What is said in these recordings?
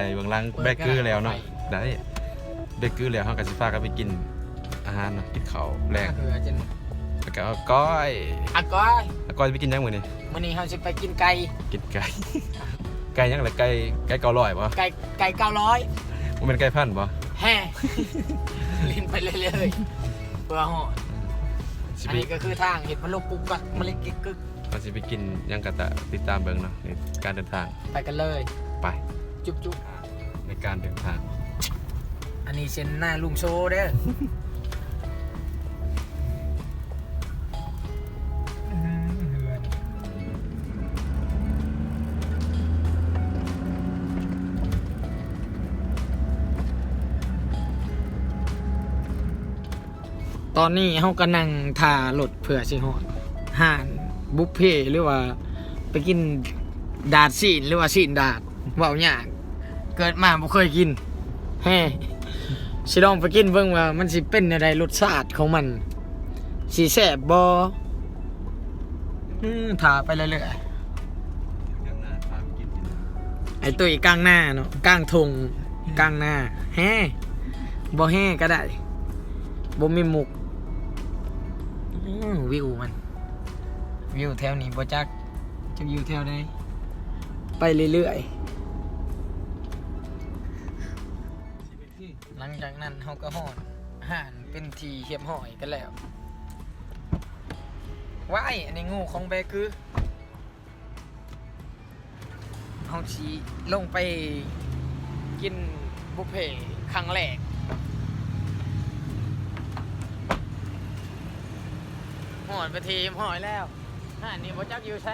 ໃນເບື້ອງຫຼັງແບກກືແລ້ວເນາະ ໄດ້ແບກກືແລ້ວ ເຮົາກໍຊິພາກັນໄປກິນອາຫານເນາະ ກິນເຂົ້າແລງ ແລ້ວກໍກ້ອຍ ອາກ້ອຍ ອາກ້ອຍຊິໄປກິນຫຍັງມື້ນີ້? ມື້ນີ້ເຮົາຊິໄປກິນໄກ່ ກິນໄກ່ ໄກ່ຫຍັງລະ? ໄກ່ ໄກ່ເກົ້າຮ້ອຍບໍ່? ໄກ່ ໄກ່ເກົ້າຮ້ອຍ ບໍ່ແມ່ນໄກ່ພັນບໍ່? ແຮ່ ຫຼິ້ນໄປເລື້ອຍໆ ເພື່ອຮອດ ອັນນີ້ກໍຄືທາງເຮັດພັດລົມປຸກປັກ ມະລິກກິກກຶກ ເຮົາຊິໄປກິນຫຍັງກໍຕາມ ຕິດຕາມເບິ່ງເນາະ ໃນການເດີນທາງ ໄປກັນເລີຍ ໄປ ຈຸບໆ ໃນການເດີນທາງ ອັນນີ້ເສັ້ນນາລຸງໂຊເດີ ຕອນນີ້ເຮົາກໍນັ່ງຖ້າລົດເພື່ອຊິຮອດຮ້ານບຸບເພ ຫຼືວ່າໄປກິນດາດຊີ້ນ ຫຼືວ່າຊີ້ນດາດ ເວົ້າຍາກ ເກີດມາບໍ່ເຄີຍກິນ ແຮ່ ຊິລອງໄປກິນເບິ່ງວ່າມັນຊິເປັນແນວໃດ ລົດຊາດຂອງມັນຊິແຊບບໍ່? ອື ຖ້າໄປເລື້ອຍໆ ໄອ້ຕຸ້ຍກາງນາເນາະ ກາງທົ່ງ ກາງນາ ແຮ່ ບໍ່ແຮ່ກໍໄດ້ ບໍ່ມີມຸກ ອື ວິວມັນ ວິວແຖວນີ້ບໍ່ຈັກ ຈັກຢູ່ແຖວໃດ ໄປເລື້ອຍໆ ຫຼັງຈາກນັ້ນເຮົາກໍຮອດຮ້ານເປັນທີ່ຮຽບຮ້ອຍກັນແລ້ວ ວ້າຍ ອັນນີ້ງູຂອງແບກກື. ເຮົາຊິລົງໄປກິນບຸບເພຄັ້ງແລກ ຮອດເປັນທີ່ຮຽບຮ້ອຍແລ້ວ ຮ້ານນີ້ບໍ່ຈັກຢູ່ໃສ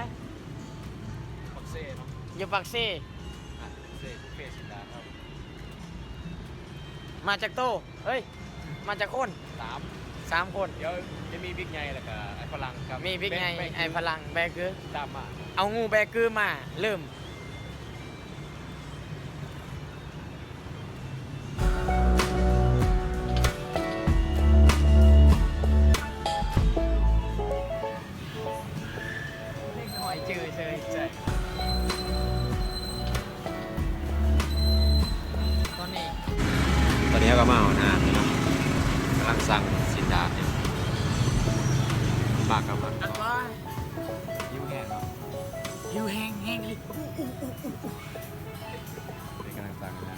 ປາກເຊເນາະ ຢູ່ປາກເຊ ຮ້ານປາກເຊ ບຸບເພສິນດາເຮົາ ມາຈັກໂຕ? ເອີຍ ມາຈັກຄົນ? ສາມ ສາມຄົນ ດຽວຈະມີບິກໃຫຍ່ ແລ້ວກະອ້າຍຝຣັ່ງກັບ ມີບິກໃຫຍ່ ແບກ ແບກ ອ້າຍຝຣັ່ງ ແບກກື ຕາມມາ ເອົາງູແບກກືມາ ເລີ່ມ ເດັກນ້ອຍຈື່ເຊີຍ ໃຊ່ ຕອນນີ້ ຕອນນີ້ເຮົາກໍມາຮອດຮ້ານແລ້ວເນາະ ກຳລັງສັ່ງຊີ້ນດາດຢູ່ ມາກັບ ຫິວແຮງເນາະ ຫິວແຮງ ແຮງອີ່ຫຼີ ອຸ ອຸ ອຸ ອຸ ອຸ ນີ້ກຳລັງສັ່ງນະ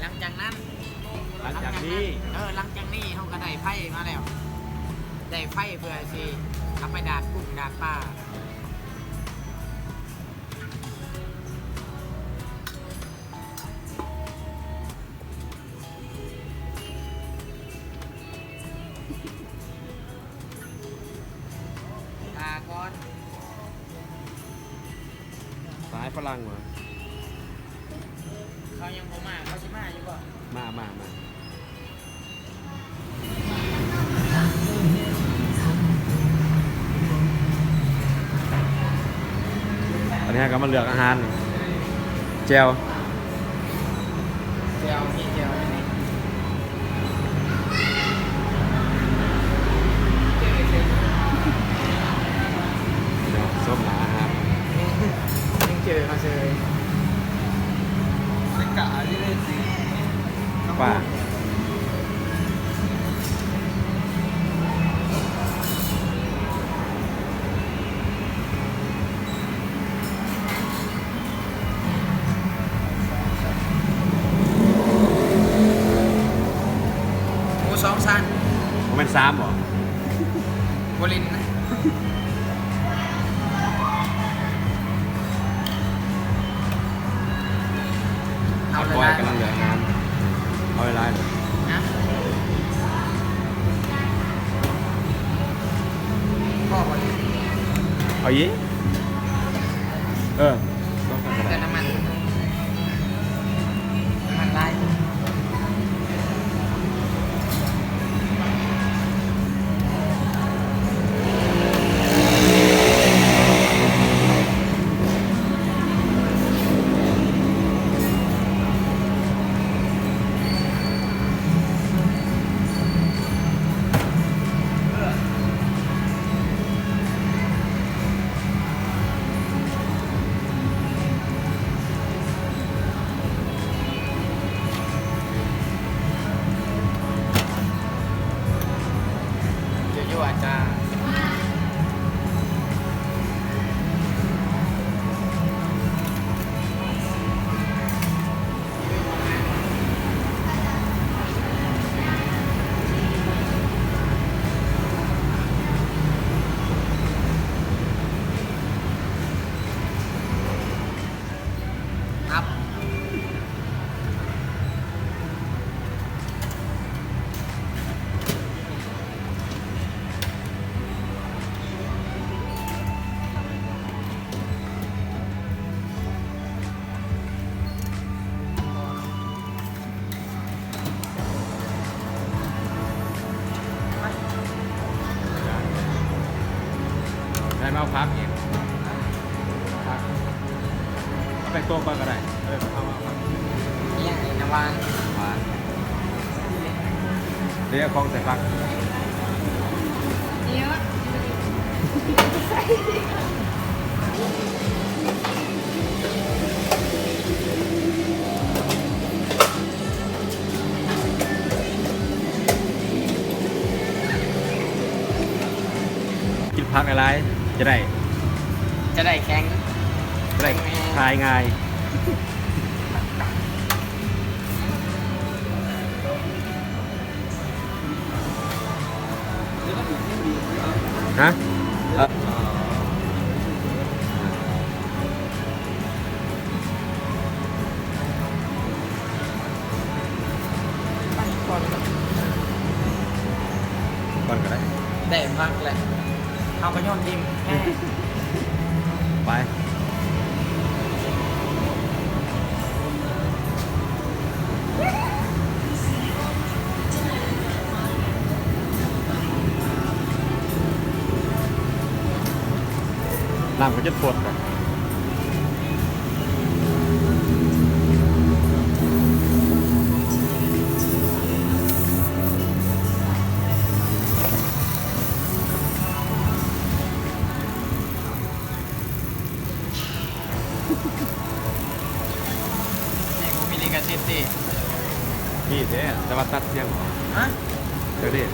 ຫຼັງຈາກນັ້ນ ຫຼັງຈາກນີ້ ຫຼັງຈາກນັ້ນ ເອີ ຫຼັງຈາກນີ້ເຮົາກໍໄດ້ໄຟມາແລ້ວ ໄດ້ໄຟເພື່ອຊິເອົາໄປດາດກຸ້ງດາດປາ. ຖ້າກ່ອນ ສາຍຝຣັ່ງຫວາ? ເຂົາຍັງບໍ່ມາ ເຂົາຊິມາຢູ່ບໍ່? ມາ ມາ ມາ. ອັນນີ້ເຮົາກໍມາເລືອກອາຫານ ແຈ່ວ ແຈ່ວ ມີແຈ່ວຢູ່ນີ້ ເຈົ້າ ສົມໜ້າອາຫານ ຍັງເຈີມາເຊີຍ ເສກາຢູ່ເລີຍ ປາ ໝູສອງຊັ້ນ ບໍ່ແມ່ນສາມບໍ? ບໍ່ຫຼິ້ນນະ ເອົາຫຼາຍໆ ກຳລັງເລືອກອາຫານ ເອົາຫຼາຍໆ ນະ ພໍບໍ່? ເອົາອີກ ເອີ ເຕີມນ້ຳມັນ ນ້ຳມັນຫຼາຍ. ໝູ ໂຕະກ່ອນກໍໄດ້ ເອີ ເອົາ ເອົາ ເອົາ ນີ້ນະຫວານ ຫວານ ເດ ເອົາຂອງໃສ່ຜັກ ກິນຜັກຫຼາຍໆ ຈະໄດ້ ຈະໄດ້ແຂງ ຈະໄດ້ ແຂງແຮງ ຖ່າຍງ່າຍ. ຮະ? ເອີ ໄປກ່ອນ ກ່ອນກໍໄດ້ ໄດ້ພັກແຫຼະ ເຮົາກໍໂຍນຖິ້ມ ໄປ. ນ້ຳກໍຈົນຟົດແລ້ວ. ເພງບໍ່ມີລິຂະສິດຕິ? ມີແທ້ ແຕ່ວ່າຕັດສຽງອອກ. ຮະ? ເຈົ້າເດ້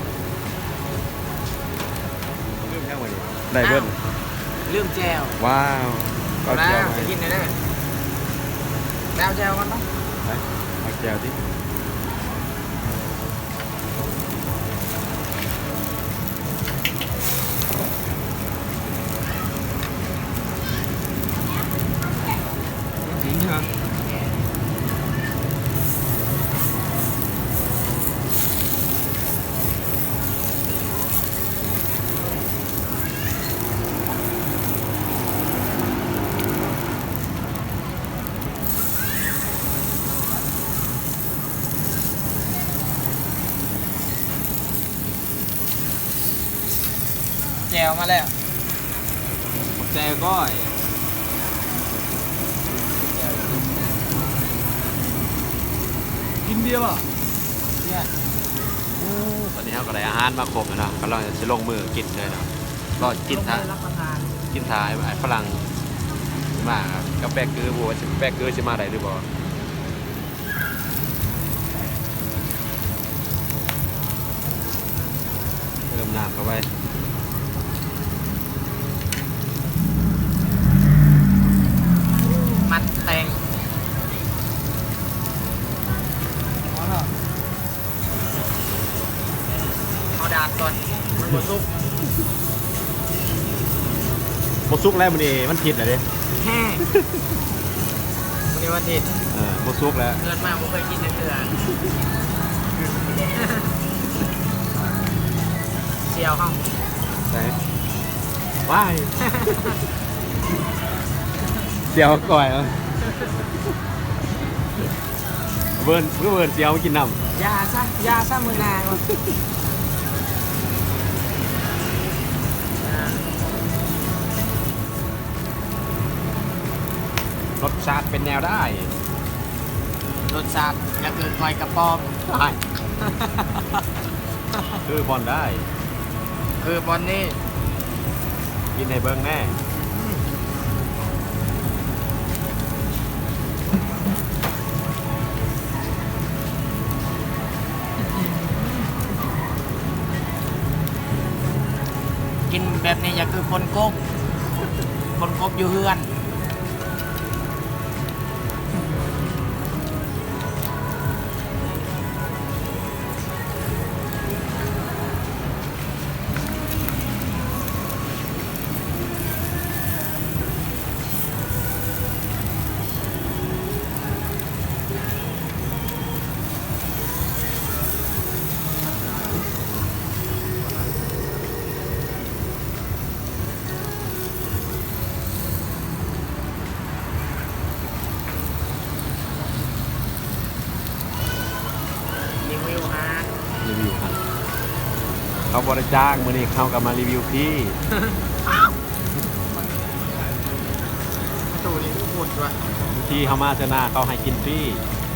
ລືມຫຍັງວະນີ້? ໄດ້ເບິດ ອ້າວ ລືມແຈ່ວ. ວ້າວ ເອົາແຈ່ວມາ ຊິກິນແລ້ວເດີ ໄປເອົາແຈ່ວກ່ອນເນາະ. ໄປ ເອົາແຈ່ວຕິ. ແຈ່ວມາແລ້ວ ແຈ່ວກ້ອຍ ກິນເບຍບໍ່? ເບຍ. ໂອ້ ຕອນນີ້ເຮົາກໍໄດ້ອາຫານມາຄົບແລ້ວເນາະ ກຳລັງຊິລົງມືກິນເລີຍເນາະ. ລໍກິນຖ້າ ກິນຖ້າອ້າຍຝຣັ່ງຊິມາກັບແບກກື ບໍ່ວ່າຊິ ແບກກືຊິມາໄດ້ຫຼືບໍ່. ເພີ່ມນ້ຳເຂົ້າໄປ ມັນແຕງ ເອົາດາດກ່ອນ ມັນບໍ່ສຸກ. ບໍ່ສຸກແລ້ວ ມື້ນີ້ວັນທິດແລ້ວເດ້. ແຮະ ມື້ນີ້ວັນທິດ ເອີ ບໍ່ສຸກແລ້ວ ເກີດມາບໍ່ເຄີຍກິນຈັກເທື່ອ ສ່ຽວເຮົາ ໃສ ວ້າຍ ສ່ຽວກ້ອຍ ເວີນ ຄືເວີນຊິເອົາມາກິນນຳ. ຢ່າຊະ ຢ່າຊະ ມື້ໜ້າກ່ອນ. ລົດຊາດເປັນແນວໃດ? ລົດຊາດກໍຄືກ້ອຍກະປອມ. ອ້າຍ ຄືບ່ອນໃດ? ຄືບ່ອນນີ້ ກິນໃຫ້ເບິ່ງແນ່. ກິນແບບນີ້ຢ່າຄືຄົນກົບ ຄົນກົບຢູ່ເຮືອນ. ຣີວິວຮ້ານ ຣີວິວຮ້ານ ເຂົາບໍ່ໄດ້ຈ້າງ ມື້ນີ້ເຮົາກໍມາຣີວິວຟຣີ. ປະຕູນີ້ໂຫດຢູ່ວ່າ ທີ່ເຮົາມາເທື່ອໜ້າເຂົາໃຫ້ກິນຟຣີ.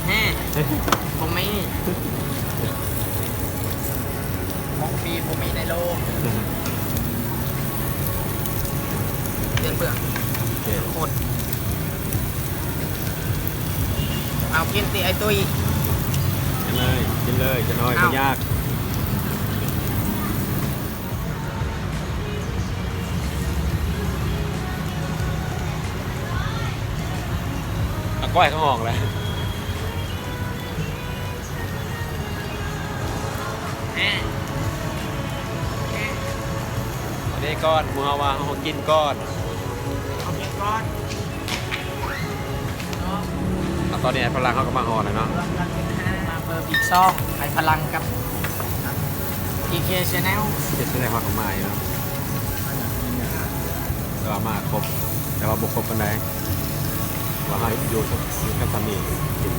ແຮະ ບໍ່ມີ ຂອງຟຣີບໍ່ມີໃນໂລກ. ປ່ຽນເບື້ອງ ໂອເຄ ຄົນ ເອົາກິນຕິໄອ້ຕຸ້ຍ. ກິນເລີຍ ກິນເລີຍ ຈະໜ້ອຍ ເອົາ ບໍ່ຢາກ. ອາກ້ອຍເຂົາຮ້ອງແຫຼະ. ເດ້ກ່ອນ ໝູ່ເຮົາວ່າເຮົາກິນກ່ອນ ເຮົາກິນກ່ອນ. ອາ ຕອນນີ້ອ້າຍພະລັງເຮົາກໍມາຮອດແລ້ວເນາະ ມາເພີ່ມອີກຊ່ອງອ້າຍພະລັງກັບ ທີເຄ Channel. ທີເຄ Channel ເຮົາກໍມາຢູ່ເນາະ ແຕ່ວ່າມາຄົບ ແຕ່ວ່າບໍ່ຄົບປານໃດ ວ່າເຮົາຢູ່ກັບ ຢູ່ກັບສາມີກິນ.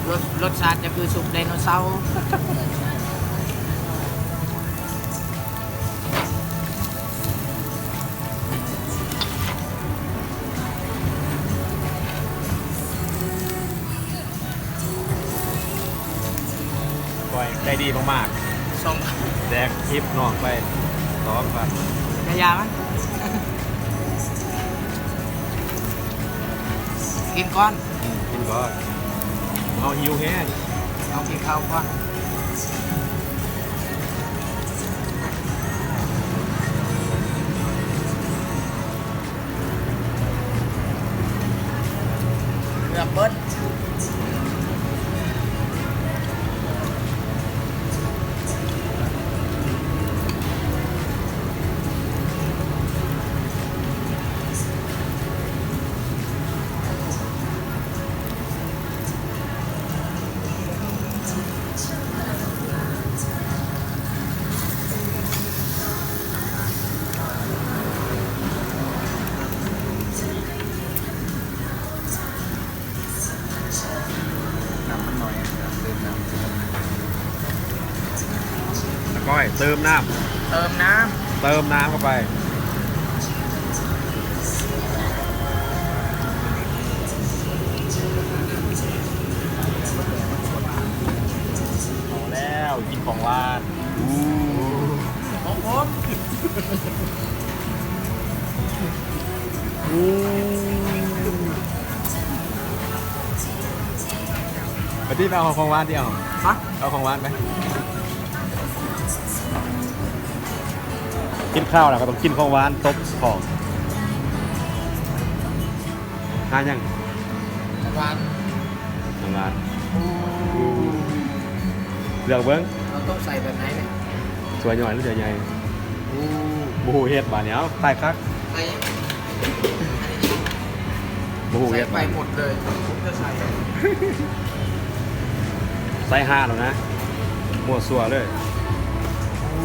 ລົດ ລົດຊາດຈະຄືຊຸບໄດໂນເສົາ. ຂ້ອຍໃຈດີມາກໆ ສອງພັນ ແດກທິບນ້ອງໄປສອງພັນ. ຢ່າ ຢ່າມັນ ກິນກ່ອນ ອືມ ກິນກ່ອນ ເຮົາຫິວແຮງ ເຮົາກິນເຂົ້າກ່ອນ. ເກືອບເບິດ. ນ້ຳມັນໜ້ອຍ ເຕີມນ້ຳ ອາກ້ອຍ ເຕີມນ້ຳ ເຕີມນ້ຳ ເຕີມນ້ຳເຂົ້າໄປ. ພໍແລ້ວ ກິນຂອງຫວານ. ໂອ້ ຂອງຜົມ. ໂອ້ ໄປຕິ ໄປເອົາຂອງຫວານຕິ ເອົາ ຮະ ເອົາຂອງຫວານໄປ. ກິນຂ້າວແລ້ວກໍຕ້ອງກິນຂອງຫວານ ຕົບຂອງ. ຫາຫຍັງ? ນ້ຳຫວານ ນ້ຳຫວານ. ໂອ້ ເລືອກເບິ່ງ ເຮົາຕ້ອງໃສ່ແບບໃດນີ້? ຖ້ວຍນ້ອຍຫຼືຖ້ວຍໃຫຍ່? ໂອ້ ບໍ່ຮູ້ເຮັດບາດນີ້ ເອົາ ຕາຍຄັກ ໃສ່ ບໍ່ຮູ້ເຮັດ ໃສ່ໄປໝົດເລີຍ ຈະໃສ່ ໃສ່ຫ້າແລ້ວນະ ມົ້ວຊົ່ວເລີຍ. ໂອ້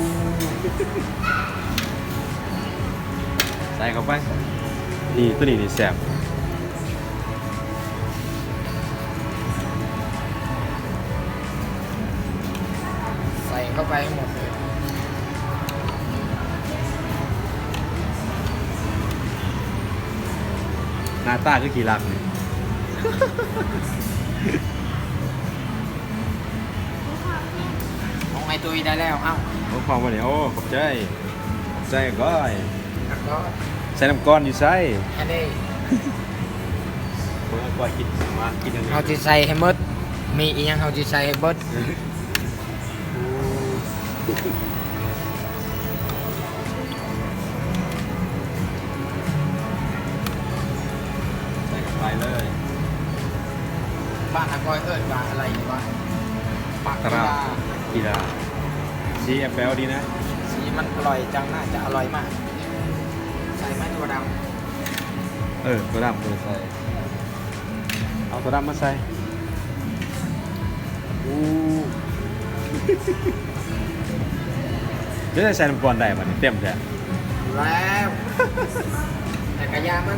ໃສ່ເຂົ້າໄປ ນີ້ ໂຕນີ້ນີ້ແຊບ ໃສ່ເຂົ້າໄປໃຫ້ໝົດເລີຍ. ໜ້າຕາຄືຂີ້ລັກນີ້. ຂອງອ້າຍຕຸ້ຍໄດ້ແລ້ວ ເອົ້າ ຂອງພໍ່ບໍ່ໄດ້. ໂອ້ ຂອບໃຈ ຂອບໃຈກ້ອຍ. ແລ້ວກໍ ໃສ່ນ້ຳກ້ອນຢູ່ໃສ? ອັນນີ້ ເບິ່ງກ້ອຍກິນ ມາກິນອັນນີ້ ເຮົາຊິໃສ່ໃຫ້ໝົດ ມີອີ່ຫຍັງເຮົາຊິໃສ່ໃຫ້ເບິດ. ໃສ່ເຂົ້າໄປເລີຍ. ບ້ານອາກອຍເອີ້ນວ່າອະໄລວະ? ປາກກິລາ ປາກກິລາ. ສີແອບແປວດີນະ ສີມັນອະລ່ອຍຈັງ ໜ້າຈະອະລ່ອຍມາກ. ໃສ່ໄໝ? ຖົ່ວດຳ ເອີ ຖົ່ວດຳບໍ່ໄດ້ໃສ່. ເອົາຖົ່ວດຳມາໃສ່. ໂອ້ ຈະໄດ້ໃສ່ນ້ຳກ້ອນໄດ້ບາດນີ້ ເຕັມແທ້. ແລ້ວ ແຕ່ກະຢ່າມັນ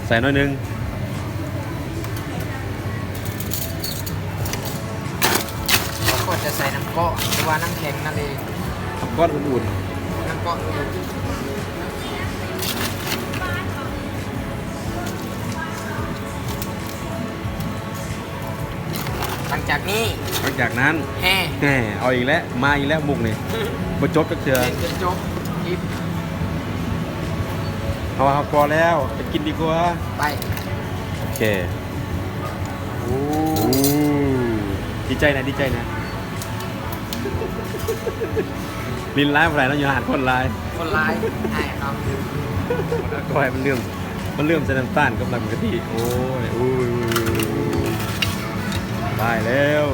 ໃສ່ໜ້ອຍໜຶ່ງ. ໂອ້ຍ ຈະໃສ່ນ້ຳກ້ອນ ຫຼືວ່ານ້ຳແຂງນັ້ນເອງ. ນ້ຳກ້ອນອຸ່ນໆ. ນ້ຳກ້ອນອຸ່ນໆ. ຫຼັງຈາກນີ້ ຫຼັງຈາກນັ້ນ ແຫ່ ແຫ່ ເອົາອີກແລ້ວ ມາອີກແລ້ວມຸກນີ້ ບໍ່ຈົບຈັກເທື່ອ ເຮັດຈົນຈົບຄລິບ. ເຮົາວ່າເຮົາພໍແລ້ວ ໄປກິນດີກວ່າ ໄປ. ໂອເຄ. ໂອ້ ໂອ້ ດີໃຈນະ ດີໃຈນະ. ຫຼິ້ນຫຼາຍບໍ່ໄດ້ເນາະ ຢູ່ຮ້ານຄົນຫຼາຍ ຄົນຫຼາຍ ອ້າຍເຂົາ ກໍໃຫ້ມັນເຫຼື້ອມ ມັນເຫຼື້ອມໃສ່ນ້ຳຕານກັບນ້ຳກະທິ. ໂອ້ຍ ໂອ້ຍ ຕາຍແລ້ວ.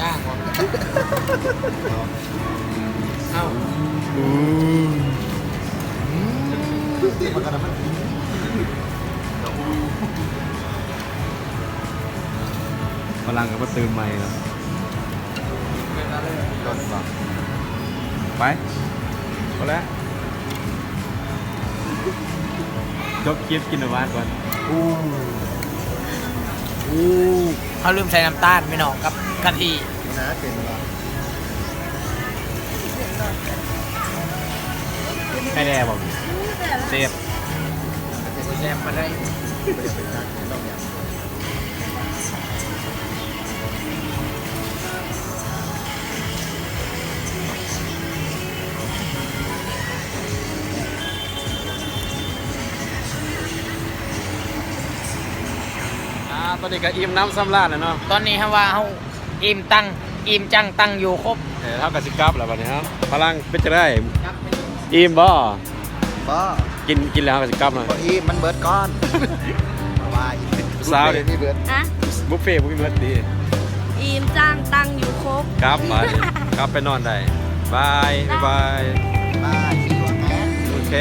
ຈ້າງບໍ່? ເອົ້າ ອືມ ອືມ ຝຣັ່ງກໍມາຕື່ມໃໝ່ເນາະ. ໄປ ພໍແລ້ວ. ຈົບຄລິບກິນນ້ຳຫວານກ່ອນ. ໂອ້ ໂອ້ ເຮົາລືມໃສ່ນ້ຳຕານພີ່ນ້ອງ ກັບກະທິ. ໜ້າເປັນວ່າ ໃຫ້ແດ່ບໍ່? ແຊບ ແຊບປານໃດ? ອ່າ ຕອນນີ້ກໍອີ່ມໜຳສຳລານແລ້ວເນາະ. ຕອນນີ້ເຮົາວ່າເຮົາອີ່ມຕັງ ອີ່ມຈັງ ຕັງຢູ່ຄົບ. ເອີ ເຮົາກໍຊິກັບແລ້ວບັດນີ້ເນາະ. ຝຣັ່ງເປັນຈັ່ງໃດ? ອີ່ມບໍ່? ບໍ່ ກິນ ກິນແລ້ວເຮົາກໍຊິກັບເນາະ. ບໍ່ອີ່ມ ມັນເບິດກ່ອນ. ເພາະວ່າອີ່ມ ຜູ້ສາວນີ້ມີເບິດ ຮະ? ບຸບເຟບໍ່ມີເບິດຕິ? ອີ່ມຈັງ ຕັງຢູ່ຄົບ ກັບບາດນີ້ ກັບໄປນອນໄດ້. ບາຍ ບາຍບາຍ ບາຍ ໂອເຄ.